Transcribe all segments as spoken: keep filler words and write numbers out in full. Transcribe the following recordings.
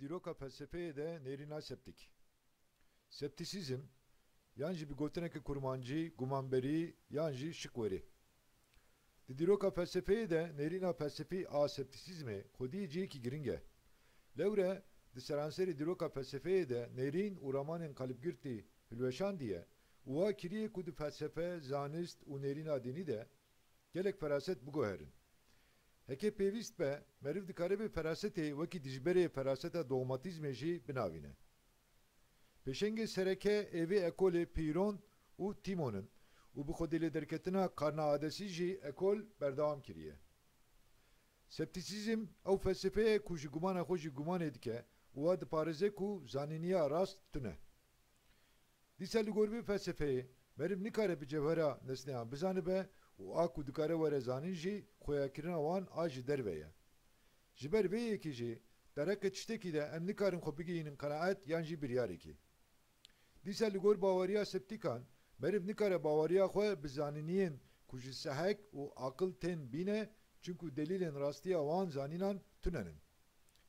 Dîroka felsefeyê de nêrîna septîk. Septîsîzm, yan jî bi gotineke kurmancî, gumanberî yan jî şikwerî. Di dîroka felsefeyê de nêrîna felsefî a septîsîzmê xwediyê cihekî giring e. Lewre di seranserê dîroka felsefeyê de nêrîn û ramanên qalibgirtî hilweşandiye û wiha kiriye ku di felsefe, zanist û nêrîna dînî de gelek feraset biguherin. Heke pêwîst be, meriv dikare vê ferasetê wekî dijberê feraseta dogmatîzmê jî binavîne. Pêşengê sereke ê vê ekolê Pîron û Tîmon in û bi xwedîlêderketina Karna Adesî jî ekol berdewam kiriye. Septîsîzm ew felsefeye ku ji gumana xwe jî gumanê dike û wa diparêze ku zanîniya rast tune. Dîsa li gor vê felsefeyê meriv nikare bi cewhera nesneyan bizanibe û a ku dikare were zanîn jî xweyakirina wan a ji derve ye. Ji ber vê yekê jî derheqê tiştekî de em nikarin xwe bigihînin qenaet yan jî biryarekî. Dîsa li gor baweriya septîkan meriv nikare baweriya xwe bi zanîniyên ku ji sehek û aqil tên bîne, çimku delîlên rastiya wan zanînan tune nin.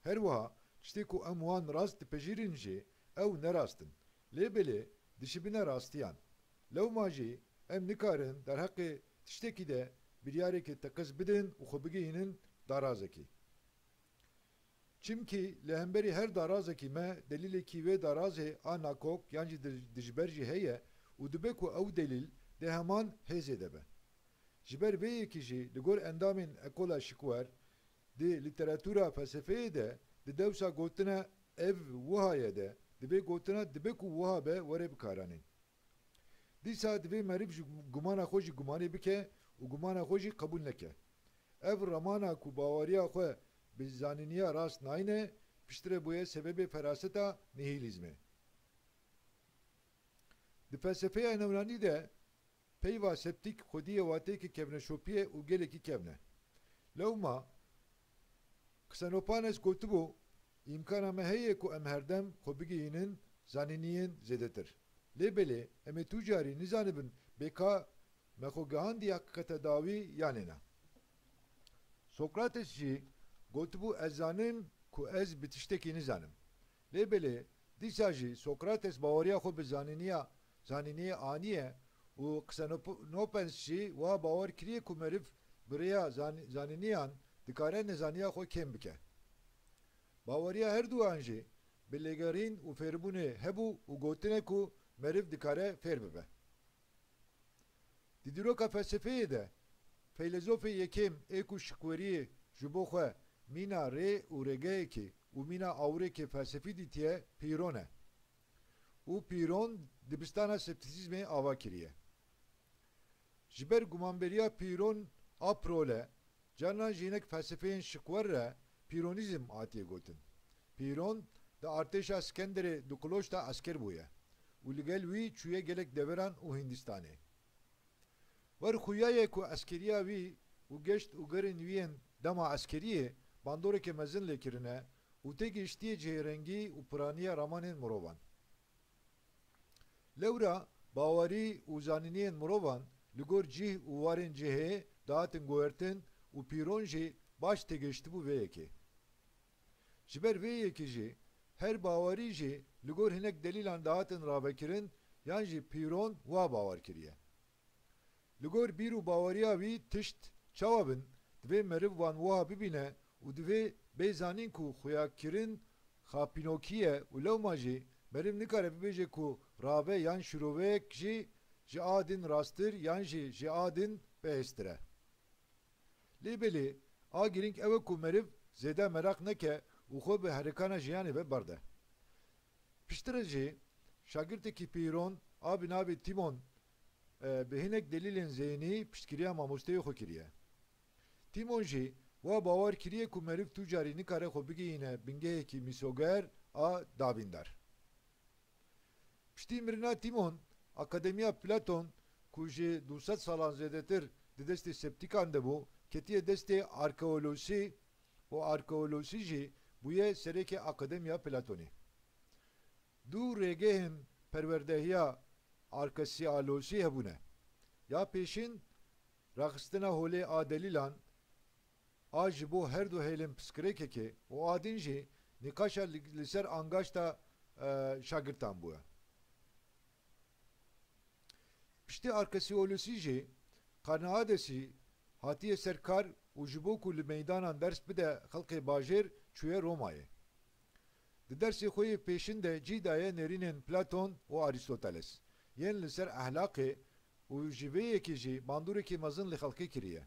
Her wiha tiştê ku em wan rast dipejirîn jî ew ne rast in. Lê belê dişibine rastiyan. Lewma jî em nikarin derheqê tiştekî de biryarekê teqez bidin û xwe bigihînin darazekî. Çimkî li hemberî her darazekî me delîlekî wê darazê a nakok yan jî dij-, dijber jî heye û dibe ku ew delîl di heman hêzê de be. Ji ber vê yekê jî li gor endamên ekola şikwer di lîteratûra felsefeyê de di dewsa gotina ev wiha ye de, di vê gotina dibe ku wiha be were bikaranîn. Dîsa divê meriv ji gumana xwe jî gumanê bike û gumana xwe jî qebûl neke. Ev ramana ku baweriya xwe bi zanîniya rast nayne, piştre bûye sebebê feraseta nihîlîzmê. Di felsefeya newranî de peyva septîk xwediyê wateyeke kevneşopiyê û gelekî kevn e. Lewma Xenopanes gotibû, îmkana me heye ku em herdem xwe bigihînin zanîniyên zêdetir. Lê belê em ê tu carî nizanibin bê ka me xwe gihandiye heqîqeta dawî yanê na. Sokrates jî gotibû, ez zanim ku ez bi tiştekî nizanim. Lê belê dîsa jî Sokrates baweriya xwe bi zanîniya, zanîniyê aniye û Xenopens jî wiha bawer kiriye ku meriv bi rêya zan-, zanîniyan dikare nezaniya xwe kêm bike. Baweriya her duyan jî bi lêgerîn û fêrbûnê hebû û gotine ku meriv dikare fêr bibe. Di dîroka felsefeyê de, feylezofê yekêm ê ku şikweriyê ji bo xwe mîna rê û rêgehekê û mîna awirêkê felsefî dîtiye, Pîron e. Û Pîron dibistana septîsîzmê ava kiriye. Ji ber gumanberiya Pîron a prole, Carnan ji hinek felsefeyên şikwer re Pîronîzm hatiye gotin. Pîron di artêşa Skenderê Dukloş de esker bûye û li gel wî çûye gelek deveran û Hindistanê. Wer xuya ye ku eskeriya wî û geşt û gerên wî yên dema eskeriyê bandoreke mezin lê kirine û têgihiştiye cihêrengî û piraniya ramanên mirovan. Lewra bawerî û zanîniyên mirovan li gor cih û warên cihê dihatin guhertin û Pîron jî baş têgihiştibû vê yekê. Ji ber vê yekê jî her bawerî jî li gor hinek delîlan dihatin ravekirin yan jî Pîron wa bawer kiriye. Li gor bîr û baweriya wî tişt çawa bin, divê meriv wan wiha bibîne û divê bê zanîn ku xuyakirin xapînokî ye û lewma jî meriv nikare bibêje ku rave yan şîroveyek jî ji a din rasttir yan jî ji a din bihêztir e. Lê belê a girîng ew e ku meriv zêde meraq neke û xwe bi herikana jiyanê ve berde. Piştre jî şagirtekî Pîron a bi navê Tîmon, e, bi hinek delîlên zênî piştgiriya mamosteyê xwe kiriye. Tîmon jî wa bawer kiriye ku meriv tu carî nikare xwe bigihîne bingehekî mîsoger a davîndar. Piştî mirina Tîmon, Akademiya Platon ku ji du sed salan zêdetir di destê septîkan de bû, ketiye destê arkeolosî û arkeolosî jî bûye sereke Akademiya Platonê. Du rêgehên perwerdehiya arkeseolosî hebûne. Ya pêşîn, raxistina holê a delîlan a ji bo her du hêlên pirsgirêkekê û a din jî nîqaşa li, li ser angaşta, e, şagirtan bûye. Piştî arkeolojî jî Qarnihadesî hatiye ser kar û ji bo ku li meydanan ders bide xelkê bajêr çûye Romayê. Di dersê xwe yê pêşin de cî daye nêrînên Platon û Arîstoteles yên li ser ehlaqê û ji vê yekê jî bandoreke mezin li xelkê kiriye.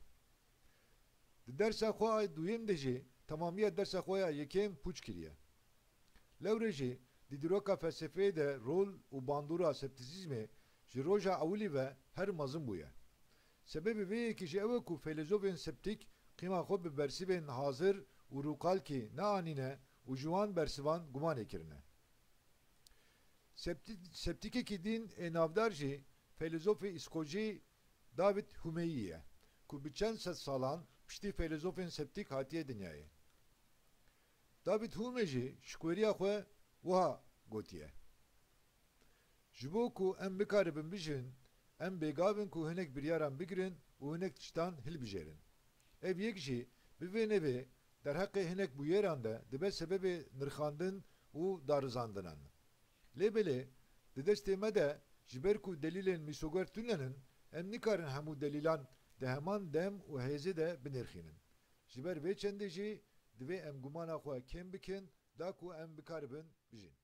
Di dersa xwe ya duyem de jî temamiya dersa xwe ya yekem pûç kiriye. Lewre jî di dîroka felsefeyê de rol û bandora septizîzmê ji roja ewilî ve her mezin bûye. Sebebê vê yekê jî ew e ku feylezofên septîk qîma xwe bi bersivên hazir û rûkalkî neanîne û ji wan bersivan gumanê kirine. Septi-, septîkekî din ê navdar jî feylezofê îskocî David Humeyî ye, ku bi çend sed salan piştî feylezofên septîk hatiye dinyayê. David Hume jî ji kwêriya xwe wiha gotiye: Ji bo ku em bikaribin bijîn, em bêgav in ku hinek biryaran bigirin û hinek tiştan hilbijêrin. Ev yek jî, bi vê nevê, derheqê hinek bûyeran de dibe sebebê nirxandin û darizandinan. Lê belê, di destê me de, ji ber ku delîlên mîsoger tune nin, em nikarin hemû delîlan di heman dem û hêzê de binirxînin. Ji ber vê çendê jî divê em gumana xwe kêm bikin, da ku em bikaribin bijîn.